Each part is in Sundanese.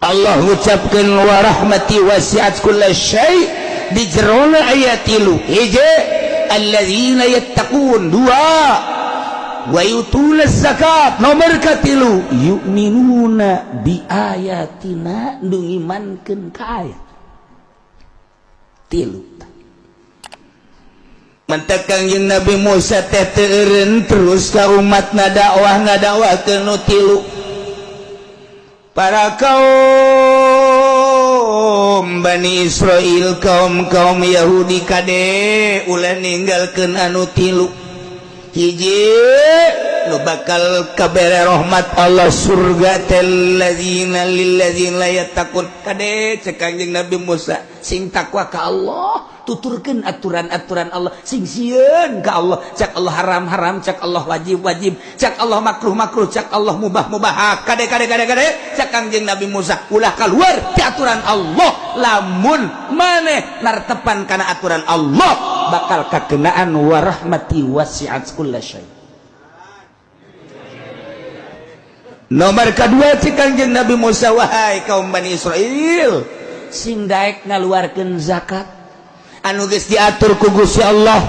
Allah ngucapkeun wa rahmati wasi'at kulla syai' di jerona ayat tilu. Hiji, alladzina yattaqun. Dua, wa yutuna zakat. Nomor katilu, yu'minuna bi ayatina, nu ngimankeun ka ayat tilu. Mantak Kangjeng Nabi Musa teh teu eureun, terus ka umat ngadakwah, ngadakwahkeun nu tilu. Para kaum Bani Israel, kaum kaum Yahudi, kade ulah ninggalkeun anu tilu. Hiji nu bakal kabere rahmat Allah, surga teh ladzina lilladzina yattaqun. Kade, cek Kangjeng Nabi Musa, sing takwa ka Allah, tuturkeun aturan-aturan Allah, sing sieun ka Allah. Cek Allah haram haram, cek Allah wajib wajib, cek Allah makruh makruh, cek Allah mubah mubah. Kade, kade, kade, kade, cek Kangjeng Nabi Musa, ulah keluar ti aturan Allah. Lamun maneh nartepan kana aturan Allah, bakal kakenaan warahmati wasi'at kulla syai. Nomor kedua, cek Kangjeng Nabi Musa, wahai kaum Bani Israel, sing daek ngaluarkeun zakat anu geus diatur ku Gusti Allah.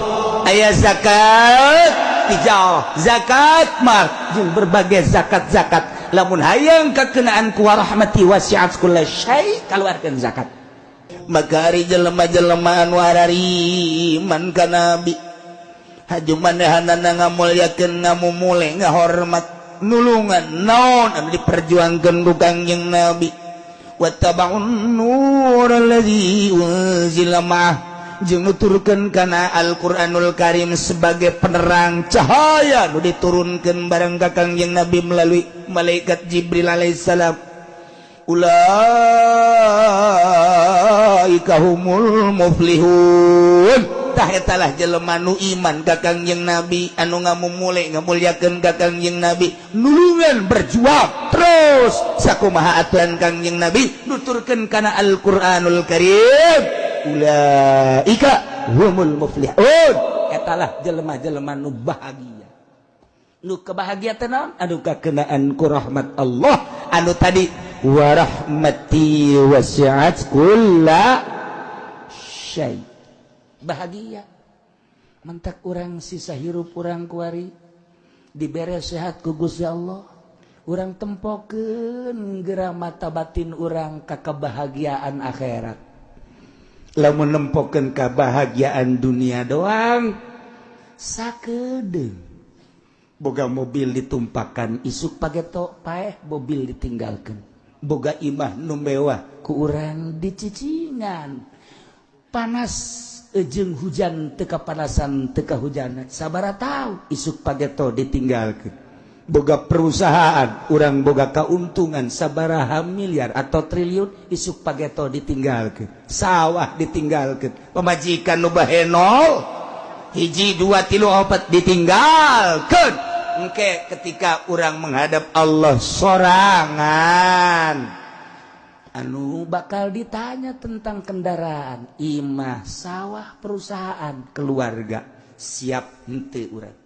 Aya zakat hijau, zakat mal, jeung berbagai zakat-zakat. Lamun hayang kakenaan ku warahmati wasi'at kulla syai, kaluarkeun zakat. Maka ari jelema-jelema anu arariman ka nabi, haju manehanana ngamulyakeun, ngamumule, ngahormat, nulungan naon anu diperjuangkeun ku Kangjeng Nabi, wattaba'un nur alladzi unzila ma'ah, jeung nuturkeun kana Al-Qur'anul Karim sebagai penerang cahaya nu diturunkeun bareng ka Kangjeng Nabi melalui malaikat Jibril alaihissalam, ulaika humul muflihun. Tah, etalah jelema nu iman ka Kangjeng Nabi, anu ngamumule, ngamulyakeun ka Kangjeng Nabi, nulungan, berjuang terus sakumaha aturan Kangjeng Nabi, nuturkeun kana Al-Qur'anul Karim, ulaika humul muflihun. Etalah jelema-jelema nu bahagia. Nu kebahagiaan naon? Anu kakenaan ku rahmat Allah anu tadi, warahmati wasi'at kulla syai. Bahagia. Mantak urang sisa hirup urang kuari dibere sehat ku Gusti Allah, urang tempokeun geura mata batin urang ka kebahagiaan akhirat. Lamun nempokeun kebahagiaan dunia doang, sakedeung boga mobil ditumpakan, isuk pageto paeh, mobil ditinggalkan. Boga imah nu mewah, ku urang dicicingan. Panas ejeng hujan teu kapanasan, teu kahujanan sabara tahu, isuk pageto ditinggalkan. Boga perusahaan, urang boga keuntungan sabaraha miliar atau triliun, isuk pageto ditinggalkan. Sawah ditinggalkan, pemajikan nu bahenol hiji, dua, tilu, opat ditinggalkan. Engke ketika urang menghadap Allah sorangan, anu bakal ditanya tentang kendaraan, imah, sawah, perusahaan, keluarga, siap henteu urang?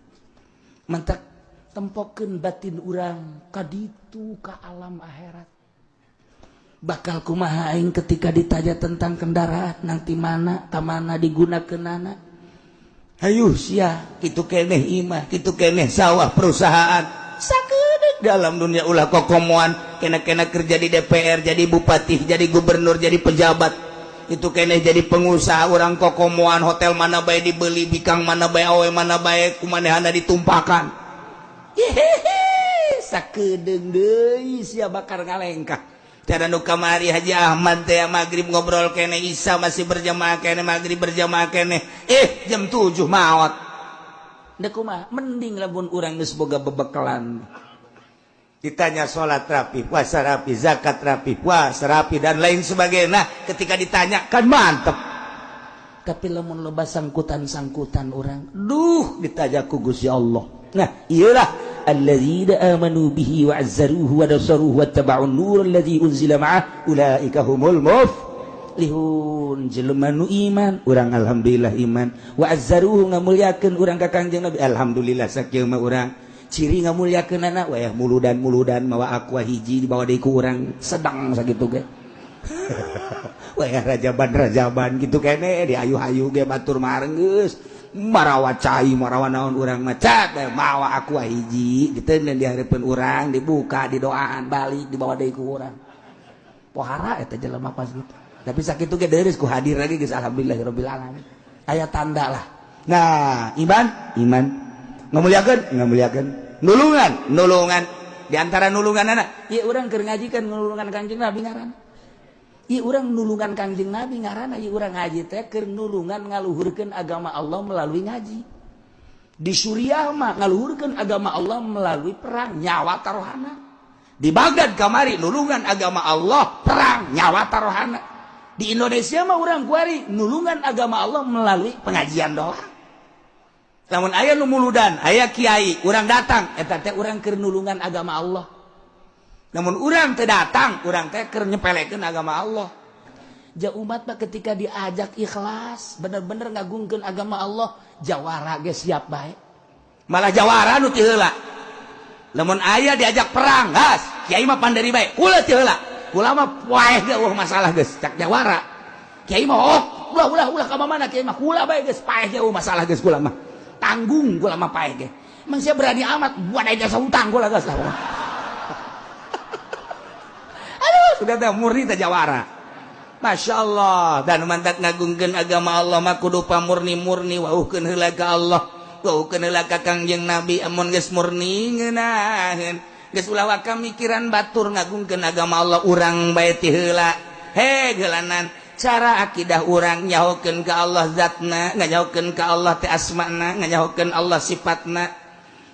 Mantak tempokeun batin urang kaditu, ka alam akhirat. Bakal kumaha aing ketika ditanya tentang kendaraan nanti, mana ka mana digunakeunana? Hayu sia, kitu keneh imah, kitu keneh sawah, perusahaan, sakedeuk dalam dunia. Ulah kokomoan kena-kena kerja di DPR, jadi bupati, jadi gubernur, jadi pejabat itu keneh, jadi pengusaha. Urang kokomoan, hotel mana bae dibeli, bikang mana bae, awe mana bae kumanehana ditumpakan. Hehehe, sakedeung deui sia bakal ngalengkah. Cara nu kamari Haji Ahmad teh, maghrib ngobrol kene, Isa masih berjamaah kene, maghrib berjamaah kene, jam 7 maot. Dek kumaha? Mending lamun urang geus boga bebekalan, ditanya sholat rapi, puasa rapi, zakat rapi, puasa rapi, dan lain sebagainya. Nah, ketika ditanya kan mantep. Tapi lamun loba sangkutan-sangkutan urang, duh, ditanya ku Gusti Allah. Nah, iyalah, alladzina amanu bihi wa azzaruhu wa nasaruhu wa taba'un nur alladzi unzila ma'ah ulaika humul muflihun. Jelema nu iman, urang alhamdulillah iman, wa azzaruhu, ngamulyakeun urang ka Kangjeng Nabi, alhamdulillah sakieu mah urang. Ciri ngamuliakeunana wayah muludan-muludan mawa Aqua hiji, dibawa deui ku urang sedang sakitu ge. Wayah rajaban-rajaban gitu kene diayu-ayu ge, batur mah geus marawa cai, marawa naon, urang mah cat mawa Aqua hiji diteundeun di hareupeun urang, dibuka, didoaan, balik dibawa deui ku urang. Pohara eta jelema pas gitu, tapi sakitu ge deureuh ku hadir lagi geus, alhamdulillahirabbil alamin, aya tanda lah. Nah, iman, iman, ngamuliakeun, ngamuliakeun, nulungan, nulungan. Di antara nulungan anak ieu urang keur ngaji kan nulungan Kangjeng Nabi ngaranna. Ieu urang nulungan Kangjeng Nabi ngaranna. Ieu urang ngaji teh keur nulungan ngaluhurkeun agama Allah melalui ngaji. Di Suriah mah ngaluhurkeun agama Allah melalui perang, nyawa taruhana. Di Baghdad kamari nulungan agama Allah perang, nyawa taruhana. Di Indonesia mah urang kuari nulungan agama Allah melalui pengajian doang. Lamun aya nu muludan, aya kiai, urang datang, eta teh urang keur nulungan agama Allah. Namun urang teu datang, urang teh keur nyepelekeun agama Allah. Ja umat mah ketika diajak ikhlas, bener-bener ngagungkeun agama Allah, jawara ge siap bae. Malah jawara nu ti heula. Lamun aya diajak perang, gas, kiai mah panderi bae, kula ti heula. Kula mah poeh ge euweuh masalah geus, cak jawara. Kiai mah, oh, ulah, ulah, ulah ka mana kiai mah, kula bae geus, paeh ge euweuh masalah geus kula mah. Tanggung kula mah paeh ge. Emang sia berani amat, buat aja jasa hutang kula geus lah. Aduh, sudah teh murni teh jawara. Masya Allah. Dan mantak ngagungkeun agama Allah mah kudu pamurni-murni, wauhkeun heula ka Allah, wauhkeun heula ka Kangjeng Nabi. Amun geus murni ngeunaheun, geus ulah waka mikiran batur. Ngagungkeun agama Allah urang bae ti heula. He geulanan cara akidah urang, nyahokeun ka Allah zatna, nganyahokeun ka Allah teh asmana, nganyahokeun Allah sifatna,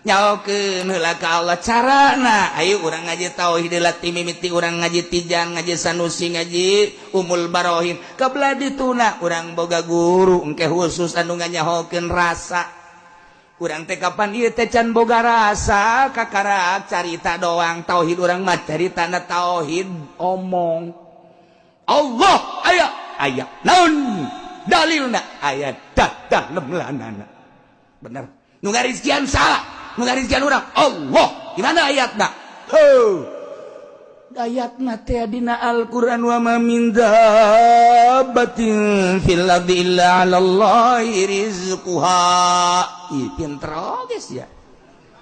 nyahokeun heula ka Allah carana. Ayo urang ngaji tauhid heula ti mimiti urang ngaji Tijan, ngaji Sanusi, ngaji Umul Barohin. Kabelah dituna urang boga guru engke khusus anu nganyahokeun rasa. Urang teh kapan ieu teh can boga rasa, kakara carita doang. Tauhid urang mah carita na tauhid omong. Allah aya, aya naon dalilna? Aya dadah lemlanana. Bener nu ngarizkian salah? Nu ngarizkian urang Allah. Di mana ayatna? Heuh, ayatna teh dina Al-Qur'an, wa ma min dabbatin fil ardi illa 'ala Allahi rizquha. Ih, pinter oge sia,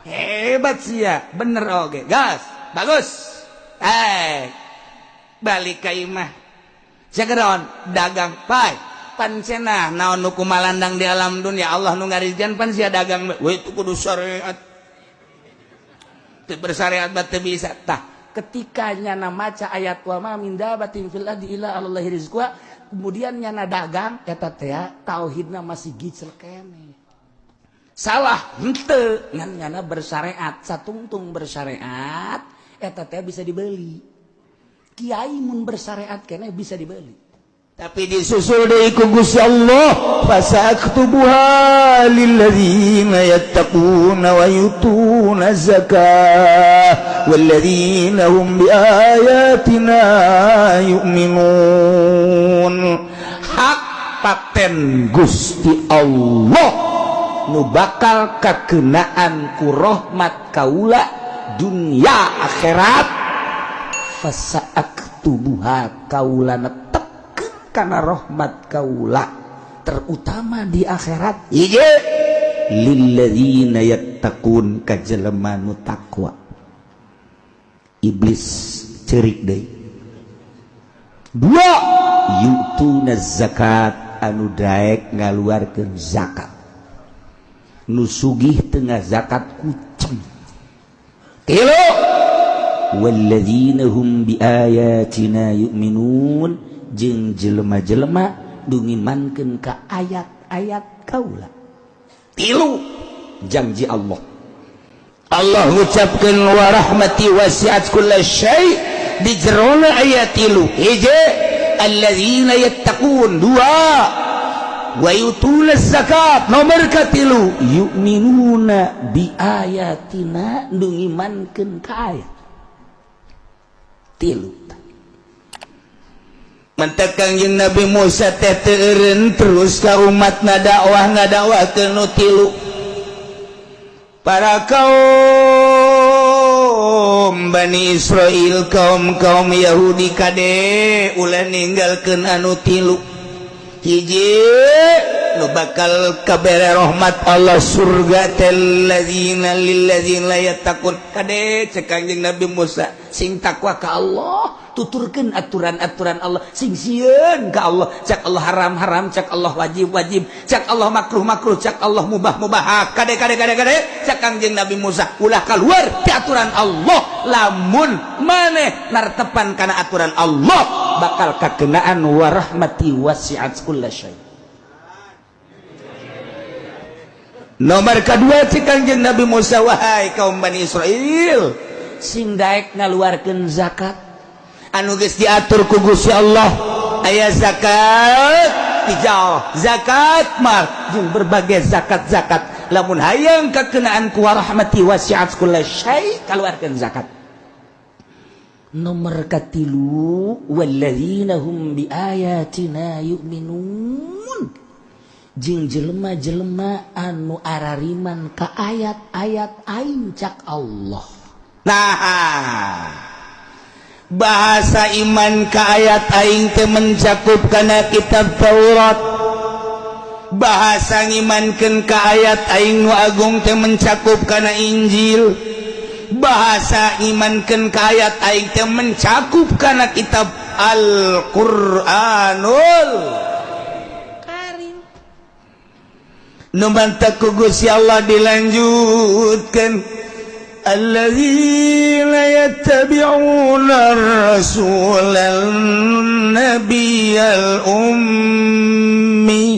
hebat sia, bener oge, gas, bagus. Eh, balik ka imah segeron dagang pai pan cenah naon nu kumalandang di alam dunia, Allah nu ngarizkian, pan sia dagang we. Itu kudu syariat, teu bersyariat mah teu bisa. Tah, ketika nyana maca ayat wa ma min dabatin fil ardi illa 'alallahi rizquha, kemudian nyana dagang, eta teh tauhidna masih gicel kene. Salah henteu, ngan nyana bersyariat. Satungtung bersyariat eta teh bisa dibeli. Kiai mun bersyariat kene bisa dibeli, tapi disusul deui ku Gusti Allah, fasaktubuha lilladzina yattaquna wa yutuna zakah walladzina hum biayatina yu'minun. Hak paten Gusti Allah nu bakal kakenaan ku rahmat kaula dunia akhirat, fasaktubuha, kaula netepkeun kana rahmat kaula terutama di akhirat. Hiji, lilladzina yattaqun, ka jelema nu takwa. Iblis cerik deui. Dua, yu'tuna zakat, anu daek ngaluarkeun zakat. Nu sugih tengah zakat kucing. Tilu, walladzina hum biayatina yu'minun, jeung jelema-jelema nu ngimankeun ka ayat-ayat kaula. Tilu janji Allah. Allah ngucapkeun wa rahmati wasi'at kulla syai' di jerona ayat tilu. Hiji, alladzina yattaqun, dua, wa yutuna zakat, nomor katilu, yu'minuna bi ayatina, nu ngimankeun ka ayat. Tilu. Mentek Kangjeng Nabi Musa teh teu eureun, terus ka umat ngadakwah, ngadakwahkeun nu tilu. Para kaum Bani Israil, kaum kaum Yahudi, kade ulah ninggalkeun anu tilu. Hiji nu bakal kabere rahmat Allah, surga teh alladzina lilladzina yattaqun. Kade, cek Kangjeng Nabi Musa, sing takwa ka Allah, tuturkeun aturan-aturan Allah, sing sieun ka Allah. Cek Allah haram haram, cek Allah wajib wajib, cek Allah makruh makruh, cek Allah mubah mubah. Kade, kade, kade, kade, cek Kangjeng Nabi Musa, ulah keluar ti aturan Allah. Lamun maneh nartepan kana aturan Allah, bakal kakenaan warahmati wasi'at kulla syai. Nomor kedua, cek Kangjeng Nabi Musa, wahai kaum Bani Israel, sing daek ngaluarkeun zakat anu geus diatur ku Gusti Allah. Aya zakat hijau, zakat mal, jeung berbagai zakat-zakat. Lamun hayang kakenaan ku warahmati wasi'at kulla syai, kaluarkeun zakat. Nomor katilu, walladzina hum biayatina yu'minun, jeung jelema-jelema anu arariman ka ayat-ayat aing, cak Allah. Nah, bahasa iman ka ayat aing teh mencakup kana kitab Taurat, bahasa ngimankeun ka ayat aing nu agung teh mencakup kana Injil, bahasa imankeun ka ayat aing teh mencakup kana kitab Al-Qur'anul Karim. Nu mantak ku Gusti Allah dilanjutkan, الذين يتبعون الرسول النبي الأمي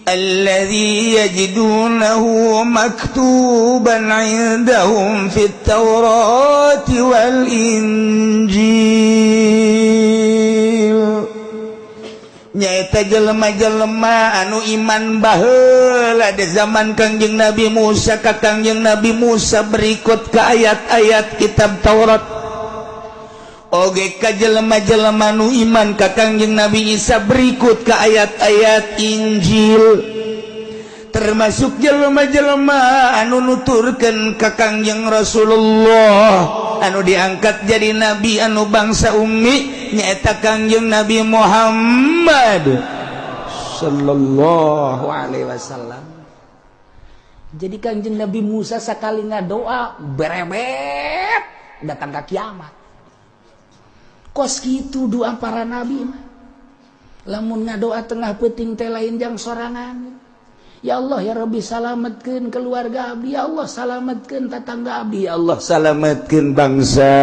الذي يجدونه مكتوبا عندهم في التوراة والإنجيل. Nyaeta jelema-jelema anu iman baheula di zaman Kangjeng Nabi Musa ka Kangjeng Nabi Musa, berikut ke ayat-ayat kitab Taurat, oge ka jelema-jelema nu iman ka Kangjeng Nabi Isa, berikut ke ayat-ayat Injil, termasuk jelema-jelema anu nuturkeun ka Kangjeng Rasulullah anu diangkat jadi nabi, anu bangsa ummi, nyaeta Kangjeng Nabi Muhammad sallallahu alaihi wasallam. Jadi Kangjeng Nabi Musa sekali ngadoa, berebet datang ke kiamat. Kos kitu doa para nabi mah. Lamun ngadoa tengah peuting teh lain jang sorangan. Ya Allah, ya Rabbi, salametkeun keluarga abdi. Ya Allah, salametkeun tetangga abdi. Ya Allah, salametkeun bangsa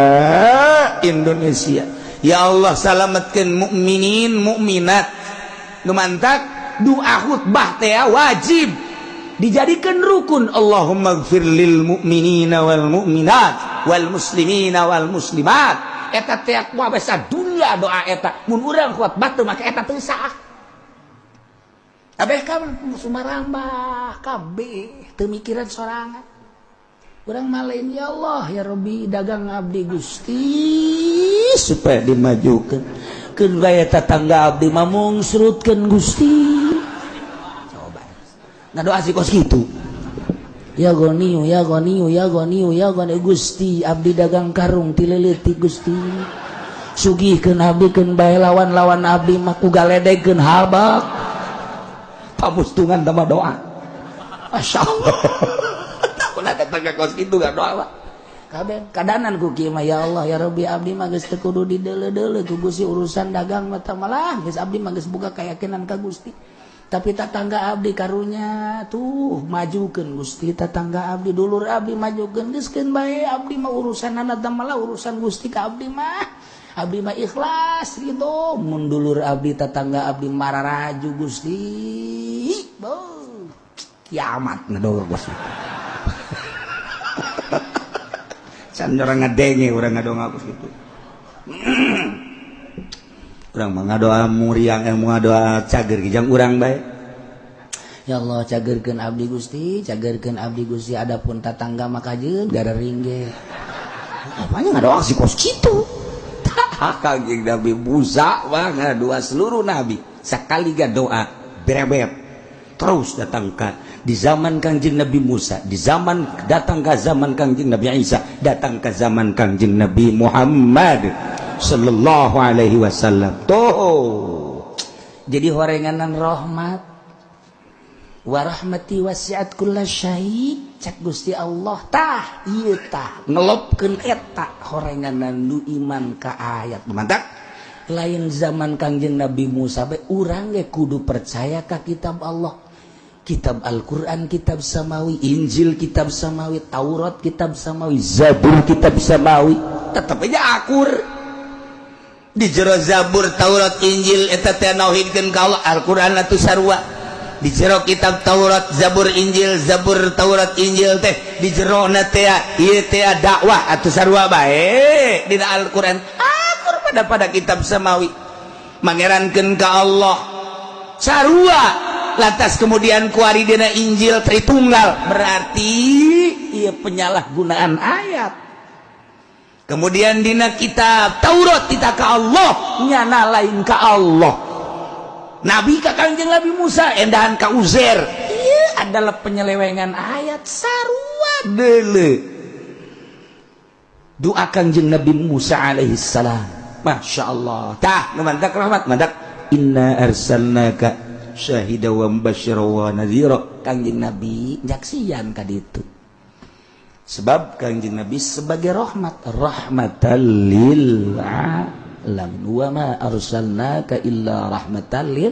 Indonesia. Ya Allah, salametkeun mukminin mukminat. Nu mantak doa khutbah teh wajib dijadikan rukun. Allahumma gfir lil mu'minina wal mu'minat wal muslimina wal muslimat. Eta teh kuabesa dunia doa eta. Mun urang khutbah teu make eta, teu sah. Abeh kan sumarambah kabeh, teu mikiran sorangan. Urang mah lain, ya Allah, ya Rabbi, dagang abdi Gusti supaya dimajukan, keun bae tetangga abdi mah mungsrutkeun Gusti. Coba ngadoa sih kos kitu. Ya Ghaniyu, ya Ghaniyu, ya Ghaniyu, ya Ghani. Gusti, abdi dagang karung ti leutik, Gusti, sugihkeun abdi, keun bae lawan-lawan abdi mah ku galedegkeun habak. Pamustungan tambah doa. Masya Allah, tak pernah datang ke kos itu gak doa, Pak. Kabeh kadanan ku kieu mah. Ya Allah, ya Rabbi, abdi mah geus teu kudu dideuleu-deuleu ku Gusti urusan dagang mah, malah geus abdi mah geus boga keyakinan ka Gusti. Tapi tetangga abdi karunya tuh majukeun Gusti, tetangga abdi, dulur abdi majukeun, geus keun bae abdi mah urusanana teh, malah urusan Gusti ka abdi mah, abdi mah ikhlas gitu. Mun dulur abdi, tetangga abdi mararaju Gusti, beuh, kiamat ngadoa Gusti. Can orang ngadenge urang ngadoa kos kitu. Urang mah ngadoa muriang, eh, ngadoa cager jang urang bae. Ya Allah, cagerkeun abdi Gusti, cagerkeun abdi Gusti, adapun tatangga mah kajeun garering ge. Apanya ngadoa si kos kitu. Kangjeng Nabi Musa mah ngadoa seluruh nabi sekali ga doa berebet terus datang ke Di zaman Kangjeng Nabi Musa, di zaman datang ke zaman Kangjeng Nabi Isa, datang ke zaman Kangjeng Nabi Muhammad sallallahu alaihi wasallam. Tuh, jadi horenganan rahmat. Warahmati wasiat kulla syai, cek Gusti Allah. Tah, ieu tah ngelopkeun eta horenganan nu iman ka ayat. Mantap, lain zaman Kangjeng Nabi Musa bae, urang ge kudu percaya ka kitab Allah, kitab Al-Quran kitab samawi, Injil kitab samawi, Taurat kitab samawi, Zabur kitab samawi. Tetap aja akur di jero Zabur, Taurat, Injil eta teh nauhidkeun ka Allah. Al-Quran atuh sarua di jero kitab Taurat, Zabur, Injil. Zabur, Taurat, Injil teh di jero na teh ieu teh dakwah atuh sarua bae. Dina Al-Quran akur pada pada kitab samawi, mangerankeun ka Allah sarua. Lantas kemudian kuari dina Injil Tritunggal, berarti ieu penyalahgunaan ayat. Kemudian dina kitab Taurat kita ke Allah, nyana lain ke Allah, Nabi ka Kangjeng Nabi Musa endahan ka Uzair. Iya, adalah penyelewengan ayat sarua. Dele doa Kangjeng Nabi Musa alaihi salam, Masya Allah. Tah nu mantak rahmat, mantak inna arsalnaka syahida wa mubasysyira wa nadhira. Kangjeng Nabi nyaksian ka ditu, sebab Kangjeng Nabi sebagai rahmat, rahmatan lil alamin. Wa ma arsalnaka illa rahmatan lil